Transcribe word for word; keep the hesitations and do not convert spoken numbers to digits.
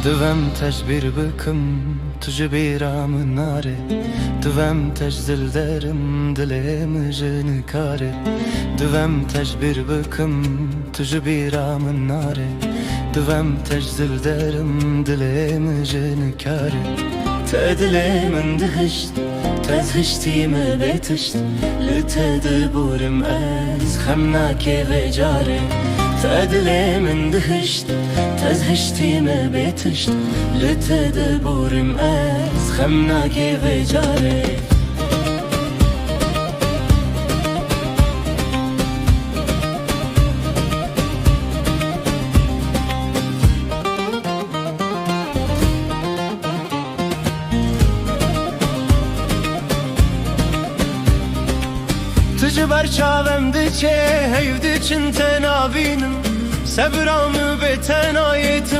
Divem te ji bîr bikim, tu ji bîra min nare. Divem te ji dil derim, dilê min ji nikare. Divem te ji bîr bikim, tu ji bîra min nare. Divem te ji dil derim, dilê min ji nikare. Te dilê min dihişt, te zihiştî me bê tişt. Li te diborim ez, xem nake vê carê. Te dilê min dihişt, te zihiştî me bê tişt. Li te diborim ez, xem nake vê carê. Tu ji ber çavem diçe, heyv diçin te nabînim. Sebra min bê te nayê, tu